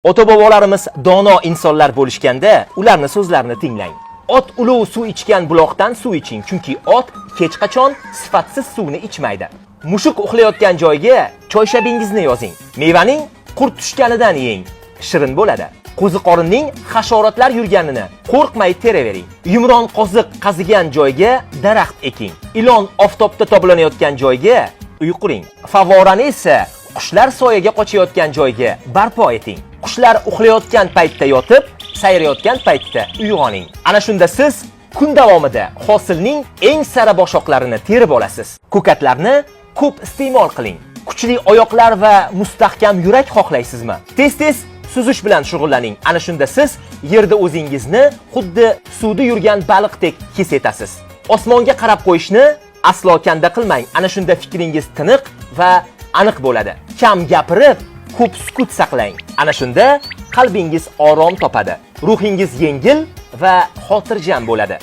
Ota-bobolarimiz dono insonlar bo'lishganda, ularni so'zlarini tinglang. Ot ulov suv ichgan buloqdan suv iching, chunki ot hech qachon sifatsiz suvni ichmaydi. Mushuk uxlayotgan joyga choyshabingizni yozing. Mevaning qurt tushganidan yeng, shirin bo'ladi. Qo'ziqorinning hasharotlar yurganini qo'rqmay teravering. Yumron qoziq qazigan joyga daraxt eking. Ilon oftobda toblanayotgan joyga uy quring. Favorani esa qushlar soyaga qochayotgan joyga barpo eting. Qushlar uxlayotgan paytda yotib, sayrayotgan paytda uyg'oning. Ana shunda siz kun davomida hosilning eng sara boshoqlarini terib olasiz. Ko'katlarni ko'p iste'mol qiling. Kuchli oyoqlar va mustahkam yurak xohlaysizmi? Tez-tez suzish bilan shug'ullaning. Ana shunda siz yerda o'zingizni xuddi suvda yurgan baliqdek his etasiz. Osmonga qarab qo'yishni aslo kanda qilmang. Ana shunda fikringiz tiniq va aniq bo'ladi. Kam gapirib, ko'p sukut saqlang. Ana shunda qalbingiz orom topadi. Ruhingiz yengil va xotirjam bo'ladi.